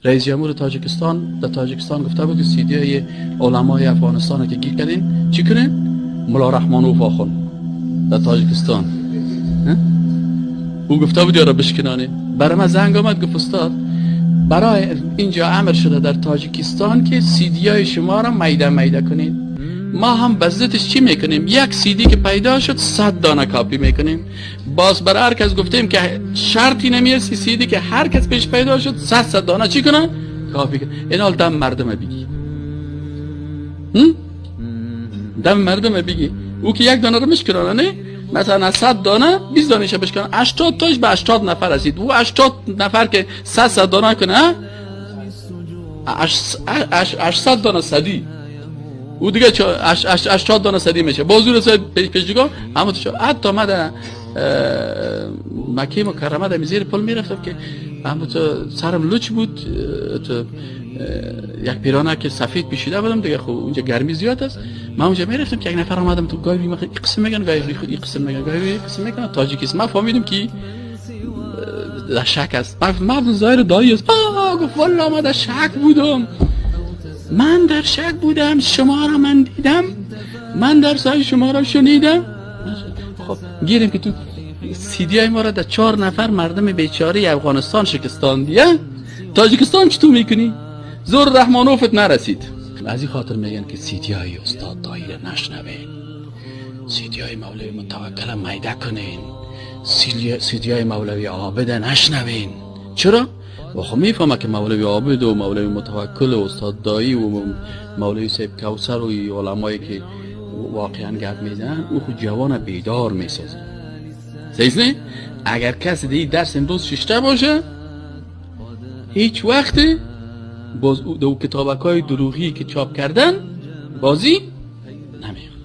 رئیس جمهور تاجیکستان در تاجیکستان گفته بود که سیدی های علمای افغانستان که گیر کردین چی کنین؟ ملا رحمانوف آخوند در تاجیکستان. او گفته بود یارا بشکنانه. برای من زنگ آمد، گفت استاد، برای اینجا امر شده در تاجیکستان که سیدی های شما را میده میده کنین. ما هم بزدتش چی میکنیم؟ یک سیدی که پیدا شد، 100 دانه کاپی میکنیم. باز برای هر کس گفتیم که شرطی نمیرسی، سیدی که هر کس پیش پیدا شد، 100 100 دانه چی کنن؟ کاپی کنن. این حال دم مردم بگی، دم مردم بگی. او که یک دانه رو میشکنن، نه، مثلا از 100 دانه 20 دانه بشکنن، 80 تاش به 80 نفر رسید. او 80 نفر که 100 100 دانه کنه، 800 دانه صدی، او دیگه 80 دانه صدی میشه. باز او پیش دیگه اما تو حتی ما در مکه مکرمه در زیر پل میرفتم که اما تو سرم لچ بود، تو یک پیرانه که سفید پیشیده بودم دیگه. خب اونجا گرمی زیاد است. من اونجا میرفتم که یک نفر آمدم تو گاهی این قسم میگن، گاهی این قسم میگن، گاهی این قسم میگن تاجیکیست. من فهمیدم که در شک است. من ظاهر دایی است. گفت والا ما در شک بودم، من در شک بودم، شما را من دیدم، من در سای شما را شنیدم. خب گیریم که تو سیدی های ما را در چهار نفر مردم بیچاره افغانستان شکستاندی، تاجیکستان چطور میکنی؟ زور رحمانوفت نرسید. از این خاطر میگن که سیدی های استاد دایی را نشنوین، سیدی های مولوی متوکل میده کنین، سیدی های مولوی عابد نشنوین. چرا؟ و خب میفهمه که مولوی عابد و مولوی متوکل و استاد دایی و مولوی صاحب کوثر و علمایی که واقعا گپ میزنن، او خود جوان بیدار میسازه. صحیح؟ اگر کسی دی درس امروز ششته باشه، هیچ وقت باز او دو کتابک های دروغی که چاپ کردن بازی نمیخوره.